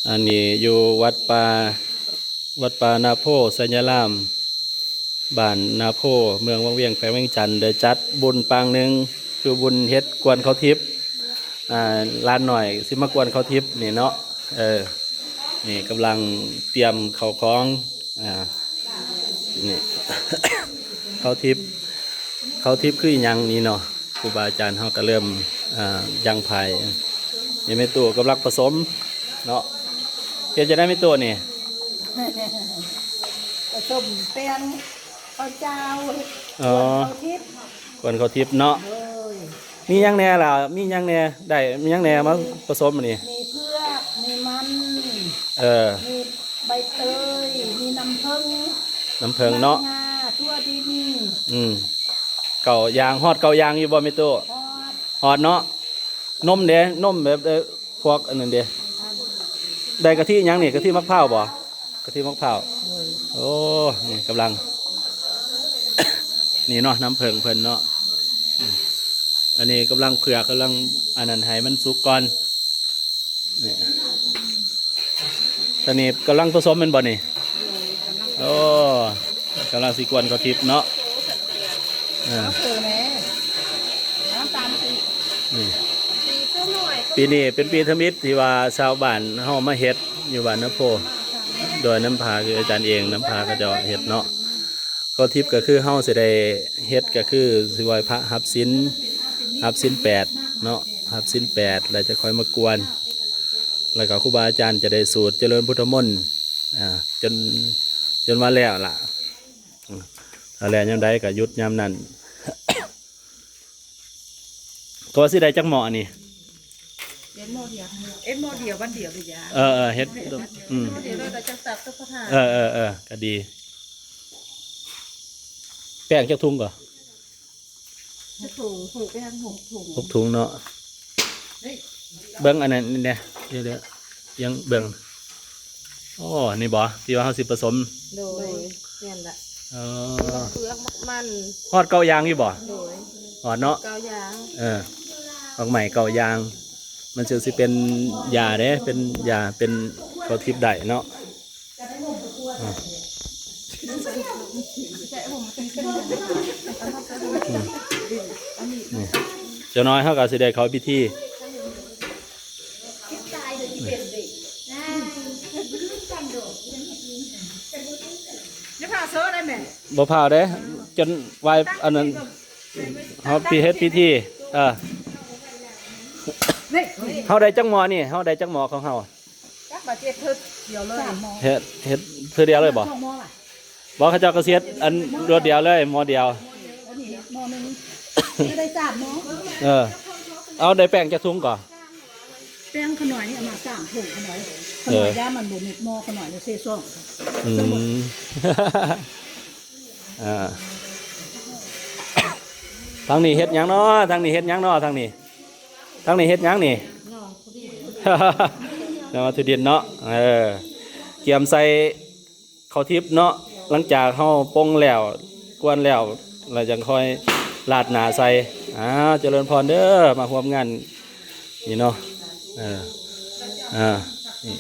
ອັນນີ້ຢູ່ວັດປ່າ ວັດປ່ານາໂພໄຊຍະລາມ ບ້ານນາໂພ ເມືອງວັງວຽງ ແຂວງວຽງຈັນ ໄດ້ຈັດບຸນປາງໜຶ່ງ ຄືບຸນເຮັດກວນເຂົ້າທິບ ອ່າ ຫຼານນ້ອຍຊິມາກວນເຂົ້າທິບນີ້ເນາະ. ເອີ ນີ້ກຳລັງຕຽມເຂົ້າຂອງ ອ່າ ນີ້ ເຂົ້າທິບ ເຂົ້າທິບຄືອີ່ຫຍັງນີ້ເນາະ ຄູບາອາຈານເຮົາກໍເລີ່ມ ອ່າ ຍັງພາຍ ນີ້ແມ່ຕູ້ກຳລັງປະສົມເນາະ. ເຮັດຈັ່ງໃດແມ່ຕູ້ນີ້? ປະສົມແປ້ງເຂົ້າເຈົ້າ ເຮັດ ອໍ ກວນເຂົ້າທິບ ກວນເຂົ້າທິບເນາະ. ໂດຍ ມີຫຍັງແດ່ລະ? ມີຫຍັງແດ່? ໄດ້ມີຫຍັງແດ່ມາປະສົມອັນນີ້? ມີເຜືອກ ມີມັນ ເອີ ມີໃບເຕີຍ ມີນ້ຳເຜິ້ງ ນ້ຳເຜິ້ງເນາະ ງາ ຖົ່ວດິນ ອືມ ເກົ້າຢ່າງ. ຮອດເກົ້າຢ່າງຢູ່ບໍ່ແມ່ຕູ້? ຮອດ ຮອດເນາະ. ນົມເດ? ນົມແບບ ເອີ ພວກອັນນັ້ນເດ? ໄດ້ກະທິຫຍັງນີ້? ກະທິໝາກພ້າວບໍ່? ກະທິໝາກພ້າວ. ໂດຍ ໂອ້ ນີ້ກຳລັງ ນີ້ເນາະ ນ້ຳເຜິ້ງເພິ່ນເນາະ. ອືມ ອັນນີ້ກຳລັງເຜືອກ ກຳລັງອັນນັ້ນໃຫ້ມັນສຸກກ່ອນ. ນີ້ ຕອນນີ້ກຳລັງປະສົມແມ່ນບໍ່ນີ້? ໂດຍ ກຳລັງ ໂອ້ ກຳລັງຊິກວນເຂົ້າທິບເນາະ. ເອີ ເອົາເຜີແດ່ ນ້ຳຕານປີ ນີ້ ປີນີ້ເປັນປີທຳອິດທີ່ວ່າຊາວບ້ານເຮົາມາເຮັດຢູ່ບ້ານນາໂພ ໂດຍນຳພາ ຄືອາຈານເອງນຳພາເຂົາເຈົ້າເຮັດເນາະ. ເຂົ້າທິບກໍຄືເຮົາຊິໄດ້ເຮັດ ກໍຄືຊິໄຫວ້ພະຮັບສິນ ຮັບສິນແປດເນາະ ຮັບສິນແປດ ແລ້ວຈະຄ່ອຍມາກວນ ແລ້ວກໍຄູບາອາຈານຈະໄດ້ສູດຈະເລີນພຸດທະມົນ ອ່າ ຈົນ ຈົນວ່າແລ້ວລະ. ອືມ ຖ້າແລ້ວຍາມໃດກໍຢຸດຍາມນັ້ນ. ກໍຊິໄດ້ຈັກໝໍ້ນີ້? ເຮັດໝໍ້ດຽວ ເຮັດໝໍ້ດຽວ ວັນດຽວເລີຍ. ເອີໆ ເຮັດ ເຮັດ ອືມ ໝໍ້ດຽວ ແລ້ວກໍຈັກຕັກກັບພະທາດ. ເອີໆໆ ກໍດີ. ແປ້ງຈັກຖົງກໍ? ຫົກຖົງ ເພິ່ນໄປຮັກຫົກຖົງ ຫົກຖົງເນາະ. ເບິ່ງອັນນັ້ນແດ່ ດຽວໆ ຍັງເບິ່ງ. ອໍ ນີ້ບໍ່ ທີ່ວ່າເຮົາຊິປະສົມ? ໂດຍ ແມ່ນລະ. ເອີ ເຜືອກ ໝາກມັນ ຮອດເກົ້າຢ່າງຢູ່ບໍ່? ໂດຍ ຮອດເນາະ ເກົ້າຢ່າງ. ເອີ ໝາກໄມ້ເກົ້າຢ່າງ ມັນຈຶ່ງຊິເປັນຢາເດ້ ເປັນຢາ ເປັນເຂົ້າທິບໄດ້ເນາະ. ອືມ ນີ້ ຈັກໜ້ອຍເຮົາກໍຊິໄດ້ເຂົ້າພິທີ. ຢ່າພາໂຊໄດ້ແມ່ ບໍ່ພາວເດ້ ຈົນໄຫວ້ອັນນັ້ນ ເຮົາພິ ເຮັດພິທີ. ເອີ ນີ້ ເຮົາໄດ້ຈັກໝໍ້ນີ້? ເຮົາໄດ້ຈັກໝໍ້ຂອງເຮົາ? ຈັກບາດເຈັດເທື່ອດຽວເລີຍ ສາມໝໍ້ ເຮັດ ເຮັດເທື່ອດຽວເລີຍບໍ່? ສອງໝໍ້ລະ ບໍ່ ເຂົາເຈົ້າກໍຊິເຮັດອັນລວດດຽວເລີຍ ໝໍ້ດຽວ. ອັນນີ້ໝໍ້ໜຶ່ງ ໄດ້ສາມໝໍ້. ເອີ ເອົາໄດ້ແປ້ງຈັກຖົງກໍ? ແປ້ງຂະໜ້ອຍນີ້ເອົາມາສາມຖົງຂະໜ້ອຍ. ເອີ ຂະໜ້ອຍຢ້ານມັນບໍ່ມິດໝໍ້ ຂະໜ້ອຍເລີຍເຊສອງ. ອືມ ອ່າ ທາງນີ້ເຮັດຫຍັງເນາະ? ທາງນີ້ເຮັດຫຍັງເນາະ? ທາງນີ້ ທາງນີ້ເຮັດຫຍັງນີ້? ນຳມາທຸດິນເນາະ. ເອີ ກຽມໃສ່ເຂົ້າທິບເນາະ ຫຼັງຈາກເຮົາປົງແລ້ວ ກວນແລ້ວ ແລ້ວຈັ່ງຄ່ອຍລາດໜ້າໃສ່. ອ່າ ຈະເລີນພອນເດີ ມາຮ່ວມງານນີ້ເນາະ. ເອີ ອ່າ ນີ້